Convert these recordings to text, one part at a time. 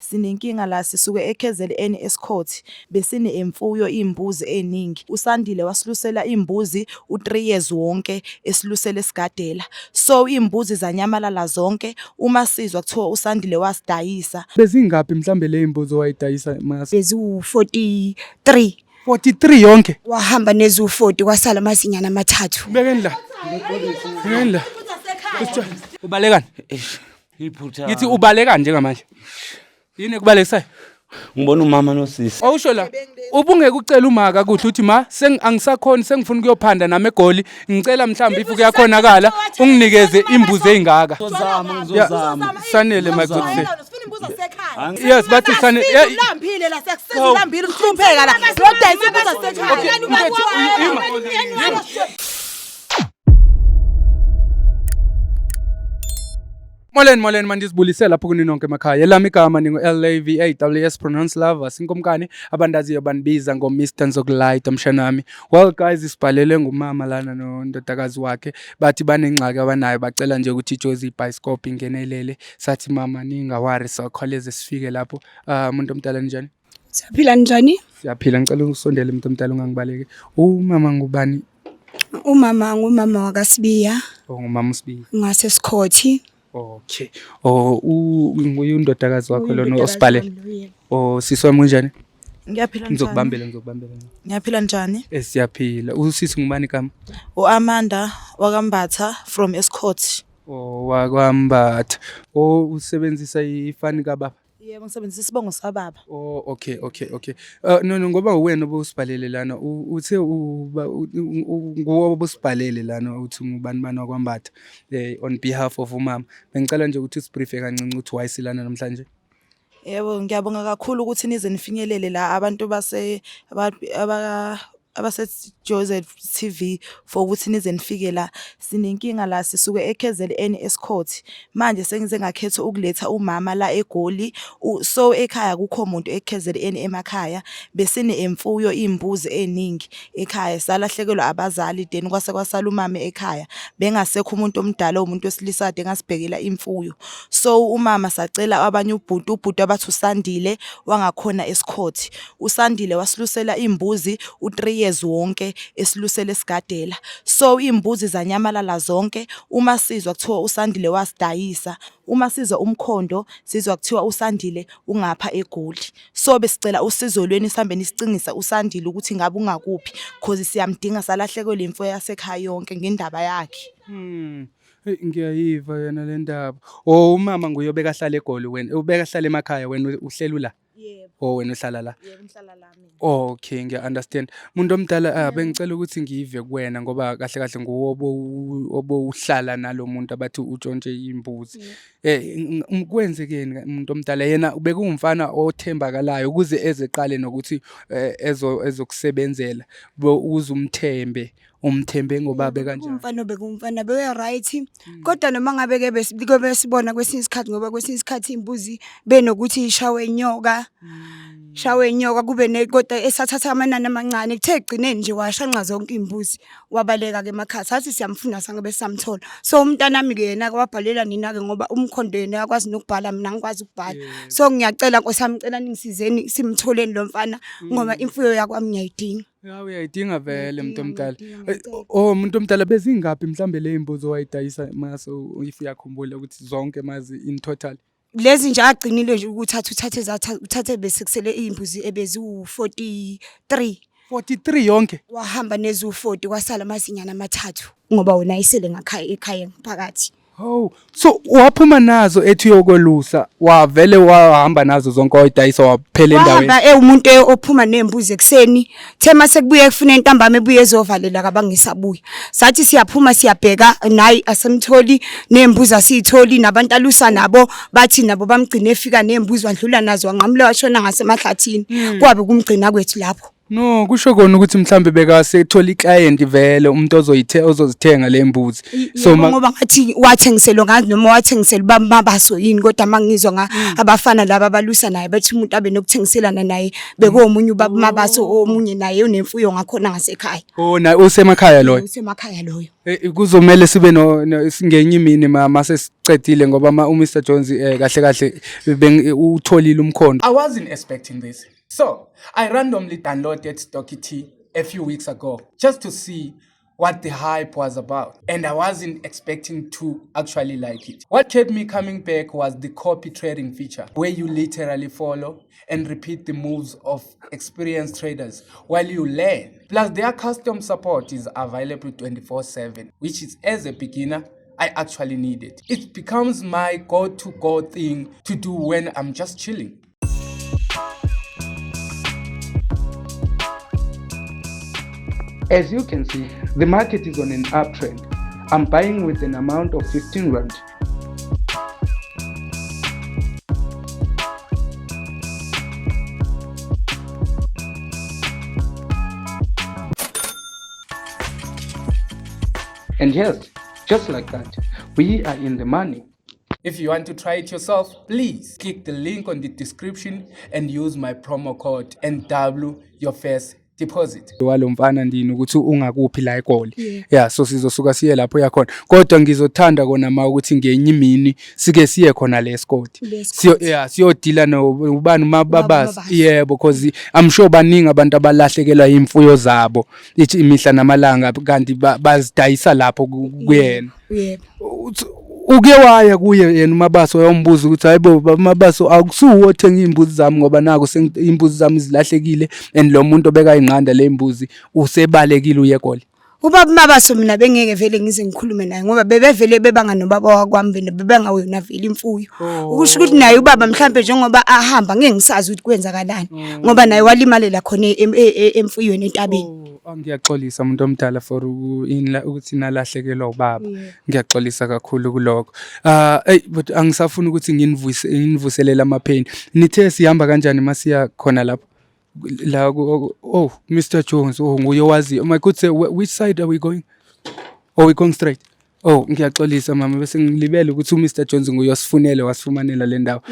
Sinenkinga la sisuke eKZN eSikhothi besine emfuyo imbuzi eningi uSandile wasilusela imbuzi u3 years wonke esilusela esigadela so imbuzi zanyamalala zonke uma sizwa kuthiwa uSandile wasidayisa. Bezingaphi mhlambe le imbuzi owayidayisa mas? Beziwu 43. 43 yonke. Wahamba neziwu 40 kwasala amazinyana amathathu. Bekeni la. Bekeni la. Ubalekani? Iphutha. Ngithi ubaleka njengamanje. Yini ekubalekisayo? Ngibona umama nosisi. Awusho la. Ubungeke ucela umaka kuhle uthi ma seng angisakhoni sengifuna ukuyophanda nami eGoli ngicela mhlawumbe if kuyakhonakala unginikeze imbuzi ezingaka. Ngizozama ngizozama. Sanele my good sir. Yes bathi sanele. Ulambile la sekusiza ulambile uhlupheka la. Lodayisa imbuzi asekhaya. Molweni molweni mandizibulise lapho kuni nonke emakhaya. Elami igama ningu L A V A W S pronounce lover sinkomkani abandaziyo bandibiza ngo Mr Nzokulight mshanami. Well guys isibhalele ngumama lana nondodakazi wakhe bathi banengxaki abanayo bacela nje ukuthi iJozi ibhayisikobho ingenelele. Sathi mama ningawari sokhwaleze sifike lapho. Ah umuntu omdala njani? Siyaphila njani? Siyaphila ngicela usondele umuntu omdala ungangibaleki. Umama ngubani? Umama ngumama wakaSibiya. Oh ngumama uSibiya. Ngasesikhothi. Okay. Oh nguye undodakazi wakho lona osibhalele. Oh sisi wami kunjani? Ngiyaphila njani? Ngizokubambela ngizokubambela. Ngiyaphila njani? Eh siyaphila. Usisi ngubani igama? U-Amanda wakaMbatha from Esikhothi. Oh wakwaMbatha. Oh usebenzisa ifani kababa. Yebo ngisebenzisa isibongo sikababa. Oh okay okay okay. No no ngoba uwena obusibhalele lana uthe uba nguwe obusibhalele lana uthi ngubani bani wakwaMbatha eh on behalf of umama. Bengicela nje ukuthi usibriefe kancinci ukuthi why silana namhlanje. Yebo ngiyabonga kakhulu ukuthi nize nifinyelele la abantu base aba abase-Joseph TV for ukuthi nize nifike la. Sinenkinga la sisuke eKZN eSikhothi. Manje sengize ngakhetha ukuletha umama la eGoli. So ekhaya akukho muntu eKZN emakhaya. Besine emfuyo iy'mbuzi ey'ningi ekhaya. Salahlekelwa abazali then kwase kwasala umama ekhaya. Bengasekho umuntu omdala owumuntu wesilisa kade engasibhekela imfuyo. So umama sacela abanye ubhuti, ubhuti abathi uSandile wangakhona eSikhothi. USandile wasilusela imbuzi u3 years wonke esilusela esigadela. So imbuzi zanyamalala zonke uma sizwa kuthiwa uSandile wasidayisa. Uma sizwa umkhondo sizwa kuthiwa uSandile ungapha eGoli. So besicela usizo lweni sihambe nisicingisa uSandile ukuthi ngabe ungakuphi cause siyamdinga salahlekelwa imfuyo yasekhaya yonke ngendaba yakhe. Hmm. Hey ngiyayiva yona le ndaba. Oh umama nguye obekahlala eGoli wena ubekahlala emakhaya wena uhlelu la. Yebo. Oh wena uhlala la. Yebo ngihlala la mina. Okay ngiya understand. Muntu omdala ah bengicela ukuthi ngive kuwena ngoba kahle kahle nguwe obowuhlala nalomuntu abathi utshontshe imbuzi. Eh kwenzekeni umuntu omdala yena ubekuwumfana othembakalayo ukuze ezeqale nokuthi eh, ezo ezokusebenzela ukuze umthembe umthembe ngobabe kanjani Umfana bekumfana bebe right kodwa noma ngabe ke besibona kwesinye isikhathi ngoba kwesinye isikhathi imbuzi benokuthi ishawe inyoka shawe inyoka kube ne kodwa esathatha amanani amancane kuthe egcineni nje washanqa zonke imbuzi wabaleka ke emakhaya sathi siyamfuna sangabe samthola so umntanami ke yena wabhalela nina ke ngoba umkhondo yena uyakwazi nokubhala mina angikwazi ukubhala so ngiyacela nkosi yami ngicela ningisizeni simtholeni lo mfana ngoba imfuyo yakwami ngiyayidinga Ya uyayidinga vele muntu omdala. Ngiyayidinga, Eh, ngiyacela. Oh muntu omdala bezingaphi mhlambe le imbuzo wayidayisa mase if uyakhumbula ukuthi zonke mazi in total. Lezi nje agcinile nje ukuthatha uthathe zatha uthathe bese kusele iy'mbuzi ebeziwu-43 43 yonke. wahamba neziwu-40 kwasala amazinyana amathathu ngoba wona ayisele ngakhaya ekhaya ngaphakathi. Hawu, so waphuma nazo ethi uyokwelusa, wavele wahamba nazo zonke wayidayisa waphela endaweni. Wahamba ewumuntu ophuma nembuzi ekuseni, the mase kubuye kufuna entambama ebuye ezovalela kabangisabuya. Sathi siyaphuma siyabheka nayi asimtholi nembuzi asiyitholi nabantu alusa nabo bathi nabo bamgcine efika nembuzi wadlula nazo wanqamula washona ngasemahlathini. Kwabe kumgcina kwethu lapho. No, kusho kona ukuthi mhlambe bekasethola iclient vele umuntu ozoyithe ozozithenga le mbuzi. So ngoba ngathi wathengiselwa ngazi noma wathengiselwa bamabaso yini kodwa mangizwa nga abafana laba abalusa naye bethi umuntu abe nokuthengiselana naye bekuwomunye ubaba mabaso omunye naye unemfuyo ngakhona ngasekhaya. Oh, na usemakhaya loyo. Usemakhaya loyo. Kuzomele sibe no ngenye imini ma sesicedile ngoba ma uMr Jones kahle kahle utholile umkhondo. I wasn't expecting this. So, I randomly downloaded Stocky T a few weeks ago just to see what the hype was about, and I wasn't expecting to actually like it. What kept me coming back was the copy trading feature, where you literally follow and repeat the moves of experienced traders while you learn. Plus, their custom support is available 24/7, which is, as a beginner, I actually need it. It becomes my go-to-go thing to do when I'm just chilling. As you can see, the market is on an uptrend. I'm buying with an amount of 15 rand. And yes, just like that, we are in the money. If you want to try it yourself, please click the link on the description and use my promo code and double your first deposit. Walo mfana ndini ukuthi ungakuphi la eGoli. Yeah, so sizosuka siye lapho yakhona. Kodwa ngizothanda kona ma ukuthi ngenye imini sike siye khona le Scott. Le Siyo yeah, siyodila no ubani mababas. Mababas. Yebo, because I'm sure baningi abantu abalahlekelwa imfuyo zabo ithi imihla namalanga kanti bazidayisa lapho kuyena. Yebo. Uke waya kuye yena uMabaso wayombuza ukuthi hayibo baba Mabaso akusuwe othenga iy'mbuzi zami ngoba naku iy'mbuzi zami zilahlekile and lo muntu obekayinqanda le mbuzi usebalekile uye eGoli. Ubaba Mabaso mina bengeke vele ngize ngikhulume naye ngoba bebevele bebanga nobaba wakwami vele bebengawena vele imfuyo. Ukusho ukuthi naye ubaba mhlambe njengoba ahamba ngeke ngisazi ukuthi kwenzakalani ngoba naye walimalela khona emfuyweni entabeni. Oh, ngiyaxolisa umuntu omdala for ukuthi nalahlekelwa ubaba. Ngiyaxolisa kakhulu kulokho. Ah, ey but angisafuni ukuthi nginivuse nginivuselele amapain. Nithe sihamba kanjani masiya khona lapho? La oh Mr Jones, oh nguye owaziyo. My good sir, which side are we going? Oh, we going straight. Oh, ngiyaxolisa mama bese ngilibele ukuthi uMr Jones nguye osifunele wasifumanela le ndawo.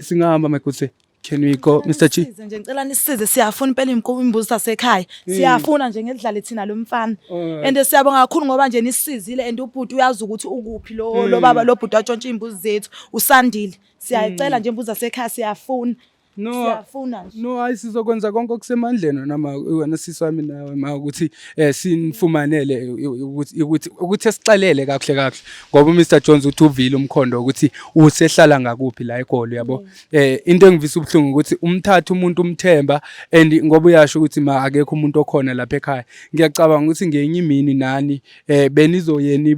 Singahamba my good sir. Can we go Mr G? Nisize nje ngicela nisisize siyafuna impela imbuzi zasekhaya. Siyafuna nje ngedlale thina lo mfana. And siyabonga kakhulu ngoba nje nisisizile and ubhuti uyazi ukuthi ukuphi lo baba lo bhuti watshontsha imbuzi zethu usandile. Siyacela nje imbuzi zasekhaya siyafuna. No. Siyafuna nje. No, hayi sizokwenza konke okusemandleni wena ma wena sisi wami nawe ma ukuthi sinifumanele ukuthi esixelele kakuhle kakuhle ngoba uMr Jones uthi uvile umkhondo ukuthi usehlala ngakuphi la eGoli yabo. Into engivisa ubuhlungu ukuthi umthatha umuntu umthemba and ngoba uyasho ukuthi ma akekho umuntu okhona lapha ekhaya. Ngiyacabanga ukuthi ngenye imini nani benizoyeni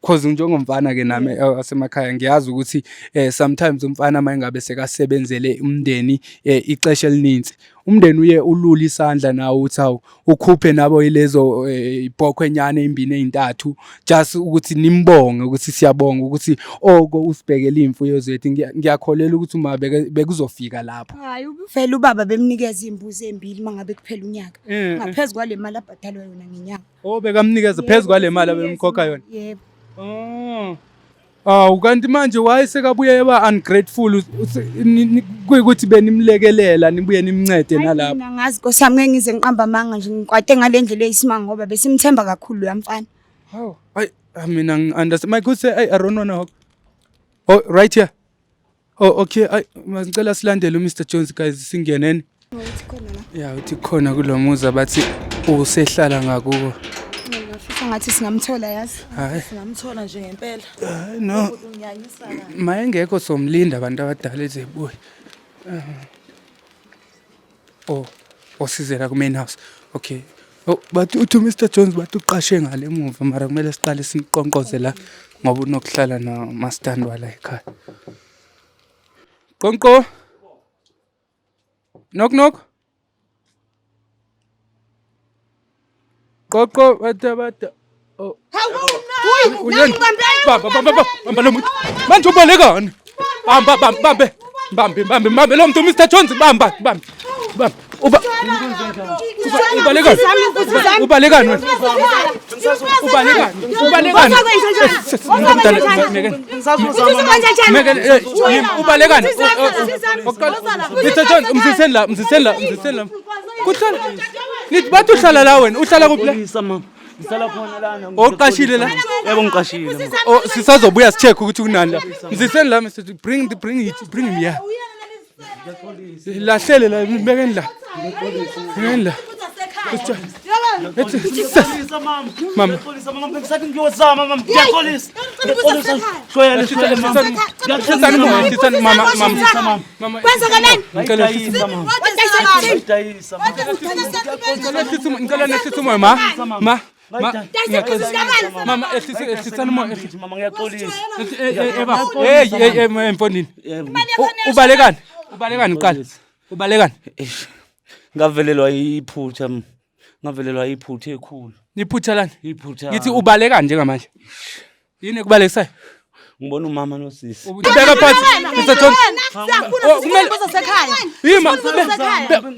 cause njengomfana ke nami asemakhaya ngiyazi ukuthi sometimes umfana mayingabe sekasebenzele umndeni ixesha elininzi umndeni uye ulule isandla nawo uthi hawu ukhuphe nabo ilezo ibhokhwe enyane ezimbini ezintathu just ukuthi nimbonge ukuthi siyabonga ukuthi oko usibhekele imfuyo zethu. Ngiyakholelwa ukuthi uma bekuzofika lapho. Hayi vele ubaba bemnikeza imbuzi ezimbili mangabe kuphela unyaka. Ngaphezulu kwale mali abhadalwa yona ngenyanga. Oh, bekamnikeza phezu kwale mali abemkhokha yona. Yebo. Oh. Awu kanti manje wayesekabuye eba ungrateful kuyikuthi benimlekelela nibuye nimncede nalapho. Mina ngazi Nkosi yami ngeke ngize ngiqamba amanga nje ngikwate ngale ndlela eyisimanga ngoba besimthemba kakhulu lo mfana. Hawu, hayi mina ngi-understand. My good sir, I don't wanna. Oh, right here. Oh, okay. Ay, ngicela silandele uMr Jones guys singeneni. Uthi khona la. Yeah, uthi khona kulomuzi bathi usehlala ngakuwo. Ngingafisa ngathi singamthola yazi. Hayi. Singamthola nje ngempela. Hayi no. Unyanyisa kabi. Mayengekho somlinda abantu abadala ezebuye. Oh, osizela ku main house. Okay. Oh, bathi uthi Mr Jones bathi uqashe ngale emuva mara kumele siqale siqonqoze la ngoba unokuhlala no mastand wala ekhaya. Qonqo. Knock knock. Qoqo bata bata. Oh. Uyani? Bamba bamba bamba bamba lo muntu. Manje ubalekani? Bamba bamba bambe. Bambe bambe bambe lo muntu Mr Jones bamba bambe. Bambe. Uba Ubalekani? Ubalekani wena? Ubalekani? Ubalekani? Ubalekani? Mr John, umsiseni la, umsiseni la, umsiseni la. Kuhlala. Nithi bathi uhlala la wena, uhlala kuphi la? Ngiyaxolisa mama. Ngisala khona lana. Oqashile la? Yebo ngiqashile. mama. Oh, sisazobuya si-check ukuthi kunani la. Mziseni la Mr. Bring the bring it, bring him here. Lahlele la, mbekeni la. Mbekeni la. Ngiyaxolisa mama. Mama. Ngiyaxolisa mama. Bengisathi ngiyozama mama. Ngiyaxolisa. Ngiyaxolisa. Shwele shwele mama. Hlisani moya, hlisani mama, mama. Mama. Kwenzakalani? Ngicela wehlise mama. Ngiyadayisa mama. Ngicela nehlise umoya ma. Ma. Ma. Ngiyaxolisa. Mama ehlise ehlisani umoya. Mama ngiyaxolisa. Eba. Hey hey hey mfondini. Ubalekani? Ubalekani qala. Ubalekani? Eish. Ngavelelwa iphutha. mama. Ngavelelwa iphutha ekhulu. Iphutha lani? Iphutha. Ngithi ubalekani njengamanje? Yini ekubalekisayo? Ngibona umama nosisi. Ubeka phansi. Mr Jones. Yima.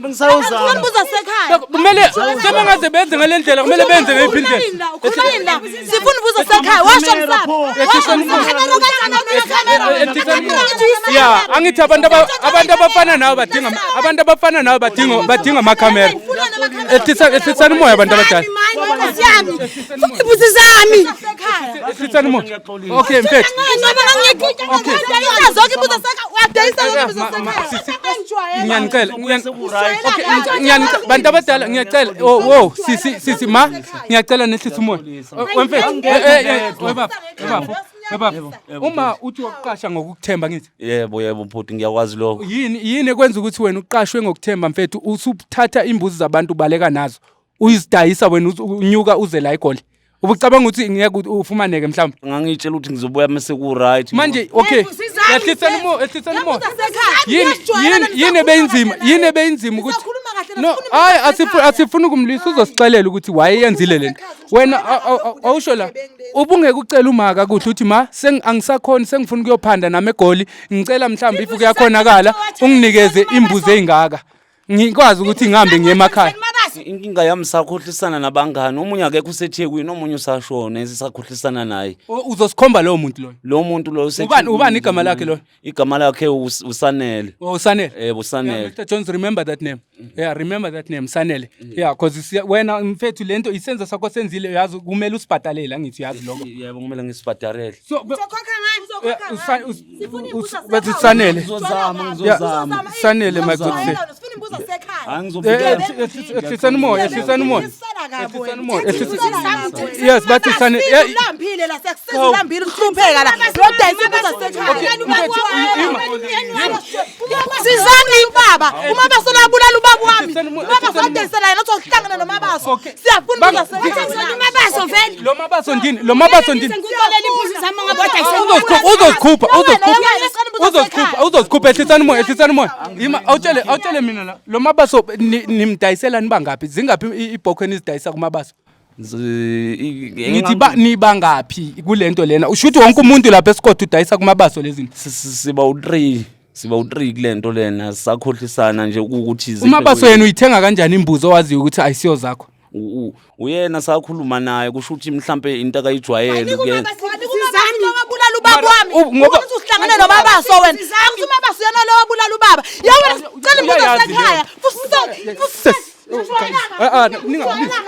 Bengisayozama. Kumele sebengaze benze ngale ndlela kumele benze ngeyiphi indlela? Sifuna ubuzo sekhaya washo Ya, angithi abantu abantu abafana nawe badinga abantu abafana nawe badinga badinga amakhamera. Ehlisa ehlisani umoya abantu abadala. Imbuzi zami. Ehlisani umoya. Okay, mfethu. Ngiyanicela, okay, ngiyanicela bantu abadala ngiyacela. Oh, wow, sisi sisi ma, ngiyacela nehlisa umoya. Wemfethu, webaba, webaba. Webaba. Uma uthi wakuqasha ngokukuthemba ngithi. Yebo yebo bhuti ngiyakwazi lokho. Yini yini ekwenza ukuthi wena uqashwe ngokuthemba mfethu usuthatha imbuzi zabantu ubaleka nazo uyizidayisa wena unyuka uze la eGoli. Ubucabanga ukuthi ngeke ufumaneke mhlawumbe. Ngangitshela ukuthi ngizobuya mase ku right. Manje okay. Yehlisani umoya, yehlisani umoya. Yini yini yini ebeyinzima? Yini ebeyinzima ukuthi No, hayi asifuni ukumlwisa uzosixelela ukuthi wayeyenzile lento. Wena awusho la ubungeke ucela umaka kuhle uthi ma angisakhoni sengifuna ukuyophanda nami eGoli ngicela mhlawumbe if kuyakhonakala unginikeze imbuzi ezingaka. Ngikwazi ukuthi ngihambe ngiye emakhaya. Inkinga yami sakhohlisana nabangani omunye akekho useThekwini omunye usashona esisakhohlisana naye. Uzosikhomba lowo muntu loyo. Lo muntu lo Ubani ubani igama lakhe loyo? Igama lakhe uSanele. Oh Sanele. Yebo Sanele. Yeah, Mr Jones remember that name. Yeah, remember that name Sanele. Yeah, cause wena mfethu lento isenzo sakho senzile uyazi kumele usibhadalele angithi uyazi lokho. Yebo kumele ngisibhadalele. So bathi Sanele. Ngizozama ngizozama. Sanele my good sir. Ehlisani umoya, ehlisani umoya. Ehlisani umoya. Yes, bathi Sanele. Ulambile la sekusiza ulambile uhlupheka la. Lodayisa imbuzi sekhaya. Sizani ubaba. Umama solabulala ubaba wami. Ubaba sodayisela yena sohlangana nomabaso. Siyafuna imbuzi sekhaya. Umabaso vele. Lo mabaso ndini, lo mabaso ndini. Ngixolele imbuzi zami ngabodayisela. Uzozikhupha, uzozikhupha. Uzozikhupha, uzozikhupha ehlisani umoya, ehlisani umoya. Ima awutshele, awutshele mina la. Lo mabaso nimdayisela nibangaphi? Zingaphi ibhokhwe enizidayisa kumabaso? Ngithi ba nibangaphi kulento lena? Usho ukuthi wonke umuntu lapha esikothe udayisa kumabaso lezi zinto. Siba u3, siba u3 kulento lena sakhohlisana nje ukuthi Umabaso yena uyithenga kanjani imbuzi owaziyo ukuthi ayisiyo zakho? Uyena sakhuluma naye kusho ukuthi mhlambe into akayijwayele kuyena. Wabulala ubaba wami. Ngoba uhlangane nomabaso wena. Angithi umabaso yena lo wabulala ubaba. Ya wena cela imbuzi sekhaya.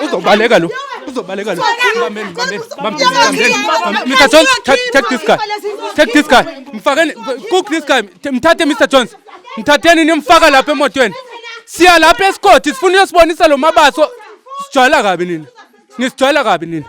Uzobaleka lo. Uzobaleka lo. Bambeni, bambeni, bambeni, bambeni. Mr Jones, take this guy. Take this guy. Mfakeni, cook this guy. Mthathe Mr Jones. Mthatheni nimfaka lapha emotweni. Siya lapha esikoti sifuna uyosibonisa lo mabaso. Sijwayela kabi nina. Nisijwayela kabi nina.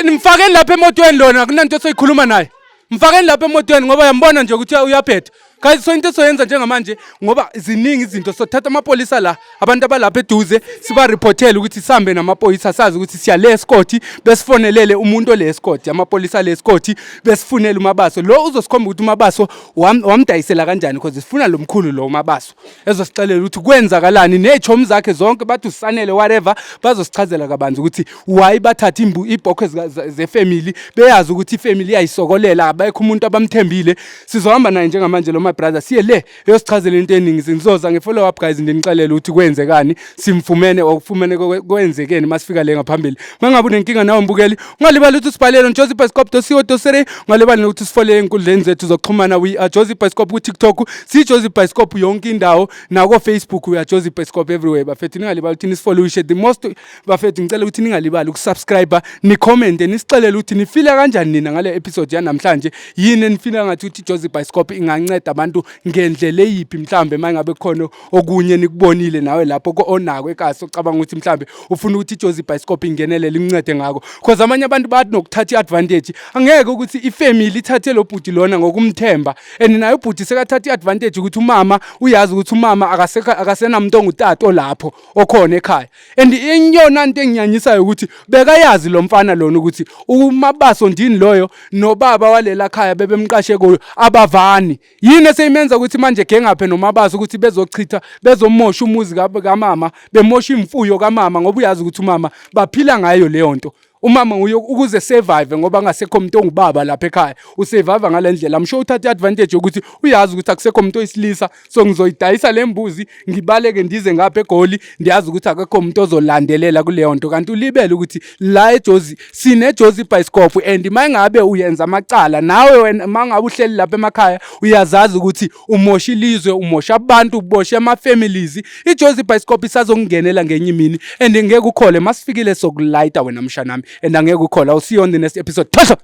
Nimfakeni lapha emotweni lona akunanto soyikhuluma naye. Mfakeni lapha emotweni ngoba uyambona nje ukuthi uyaphetha. Guys so into esoyenza njengamanje ngoba ziningi izinto sothatha amapolisa la abantu abalapha eduze siba-reportele ukuthi sihambe namaphoyisa sazi ukuthi siya le esikoti besifonelele umuntu ole esikoti amapolisa le esikoti besifunele umabaso lo uzosikhomba ukuthi umabaso wamdayisela kanjani because sifuna lo mkhulu lo umabaso ezosixelela ukuthi kwenzakalani ney'chomi zakhe zonke bathi usanele whatever bazosichazela kabanzi ukuthi why bathatha ibhokhwe zefamily beyazi ukuthi ifamily iyayisokolela abekho umuntu abamthembile sizohamba naye njengamanje lo brother, siye le eyosichazela into eningi. Ngizoza nge-follow up, guys, ndinixelele ukuthi kwenzekani, simfumene or kufumene kwenzekeni masifika le ngaphambili. Mangabe unenkinga nawe, mbukeli, ungalibali ukuthi usibhalele on josiebioscope.co.za. Ungalibali nokuthi usifollowe ey'nkundleni zethu zokuxhumana. We are Josie Bioscope ku-TikTok, siyi-Josie Bioscope yonke indawo, nako-Facebook we are Josie Bioscope everywhere. Bafethu, ningalibali ukuthi nisifollowishe the most. Bafethu, ngicela ukuthi ningalibali ukusubscribe, nicommente, nisixelele ukuthi nifila kanjani nina ngale episode yanamhlanje. Yini enifila ngathi ukuthi iJosie Bioscope inganceda abantu ngendlela eyiphi? Mhlambe uma ngabe kukhona okunye nikubonile nawe lapho onako ekasi, ocabanga ukuthi mhlambe ufuna ukuthi iJosie Bioscope ingenelele imncede ngakho, because amanye abantu bathi nokuthatha i-advantage. Angeke ukuthi ifamily ithathe lo bhuti lona ngokumthemba, and naye ubhuti sekathatha i-advantage ukuthi umama uyazi ukuthi umama akasekho, akasenamuntu ongutata olapho okhona ekhaya. And iyona nto enginyanyisayo ukuthi bekayazi lo mfana lona ukuthi uMabaso ndini loyo nobaba walela khaya bebemqashe kuyo abavani. Yini eseyimenza ukuthi manje gengaphe noMabaso ukuthi bezochitha, bezomosha umuzi kamama, bemosha imfuyo kamama, ngoba uyazi ukuthi umama baphila ngayo leyo nto. Umama nguye ukuze survive, ngoba angasekho umuntu ongubaba lapha ekhaya, usurvive ngale ndlela. I'm sure uthatha i-advantage yokuthi uyazi ukuthi akusekho umuntu oyisilisa, so ngizoyidayisa le mbuzi, ngibaleke, ndize ngapha eGoli, ndiyazi ukuthi akekho umuntu ozolandelela kuleyo nto. Kanti ulibele ukuthi la eJozi sineJozi Bioscope, and uma ngabe uyenza amacala nawe wena, uma ngabe uhleli lapha emakhaya, uyazazi ukuthi umosha ilizwe, umosha abantu, uboshe ama-families. IJozi Bioscope isazokungenela ngenye imini, and ngeke ukhole masifikile sokulayita wena mshanami, and angeke ukhole. I'll see you on the next episode. Thatha.